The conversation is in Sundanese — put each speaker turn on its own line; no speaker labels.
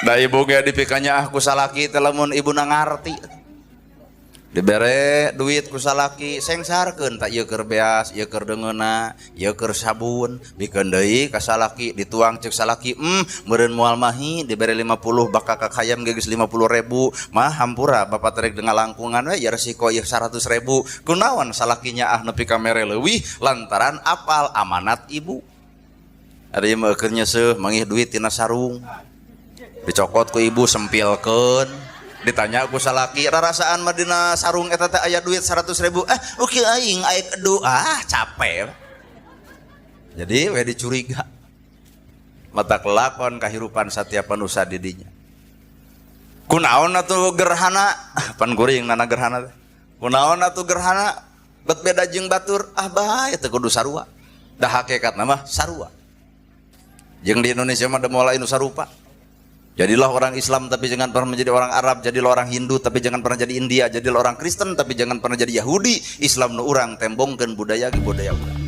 Da ibu ge dipikanyaah ku salaki teh lamun ibuna ngarti. Dibere duit ku salaki, sengsarkeun tak ieu keur beas, ieu keur deungeunna, ieu keur sabun, bikeun deui ka salaki, dituang ceuk salaki, meureun moal mahi dibere 50 bakal ka hayam ge geus 50.000, mah hampura bapak terek ngalangkungan we ya resiko ieu 100.000. Kunaon salakinya ah nepi ka mere leuwih lantaran apal amanat ibu. Ari mah keur nyeuseuh mangih duit tina sarung. Dicokot ku ibu sempilkeun. Ditanya ku salaki, rarasaan mah dina sarung eta teh aya duit 100.000. Oke aing aing aduh, ah capek. Jadi we dicuriga. Mata kelakon kahirupan satiap manusia di dinya. Kunaon atuh gerhana? Pan kuring nana gerhana teh. Kunaon atuh gerhana? Bet beda jeung batur, ah bae teu kudu sarua. Da hakikatna mah sarua. Jeung di Indonesia mah da moal anu sarupa. Jadilah orang Islam tapi jangan pernah menjadi orang Arab, jadilah orang Hindu tapi jangan pernah jadi India, jadilah orang Kristen tapi jangan pernah jadi Yahudi. Islam nu urang tembongkeun budaya ge budaya urang.